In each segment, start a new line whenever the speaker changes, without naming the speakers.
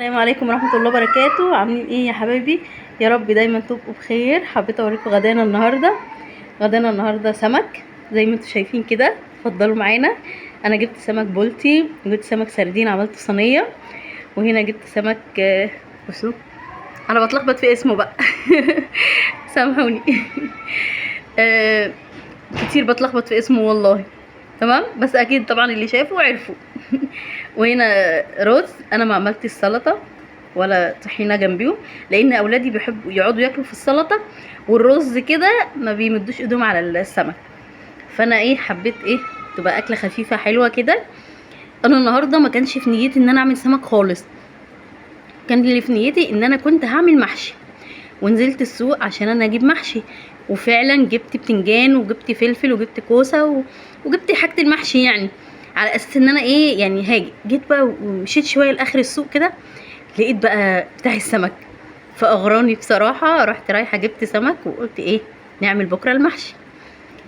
السلام عليكم ورحمة الله وبركاته. عاملين ايه يا حبايبي؟ يا رب دايما تبقوا بخير. حبيت اوريكم غدانا النهارده. غدانا النهارده سمك زي ما انتم شايفين كده، اتفضلوا معانا. انا جبت سمك بولتي، جبت سمك سردين عملته صينية، وهنا جبت سمك بصوا انا بتلخبط في اسمه بقى سامحوني كتير بتلخبط في اسمه والله. تمام، بس اكيد طبعا اللي شافه عرفوا. وهنا رز، انا ما عملتش السلطة ولا طحينه جنبيهم لان اولادي بيحبوا يقعدوا ياكلوا في السلطة والرز كده، ما بيمدوش ايدهم على السمك. فانا ايه حبيت ايه تبقى اكله خفيفة حلوة كده. انا النهارده ما كانش في نيتي ان انا اعمل سمك خالص، كان اللي في نيتي ان انا كنت هعمل محشي، ونزلت السوق عشان انا اجيب محشي، وفعلا جبت بتنجان وجبت فلفل وجبت كوسة وجبت حاجة المحشي، يعني على اساس ان انا ايه يعني هاجي. جيت بقى ومشيت شوية لاخر السوق كده، لقيت بقى بتاع السمك فاغراني بصراحة، رحت رايحة جبت سمك وقلت ايه نعمل بكره المحشي.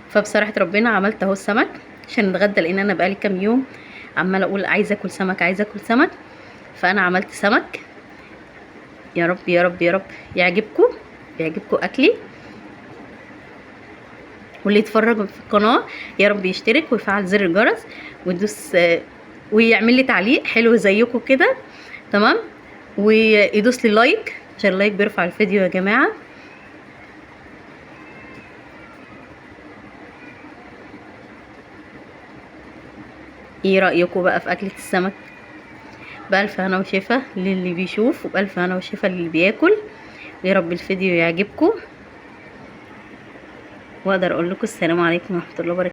فبصراحة ربنا عملت اهو السمك عشان نتغدى، لان انا بقالي كام يوم عماله اقول عايزه اكل سمك عايزه اكل سمك، فانا عملت سمك. يا رب يا رب يا رب يعجبكم، يعجبكم اكلي. واللي يتفرج في القناة يا رب يشترك ويفعل زر الجرس ويدوس ويعمل لي تعليق حلو زيكم كده، تمام، ويدوس لي like عشان ال like بيرفع الفيديو يا جماعة. ايه رايكم بقى في اكله السمك؟ بألف هنا وشفا للي بيشوف، وبألف هنا وشفا للي بياكل. يا رب الفيديو يعجبكم، واقدر اقول لكم السلام عليكم ورحمة الله وبركاته.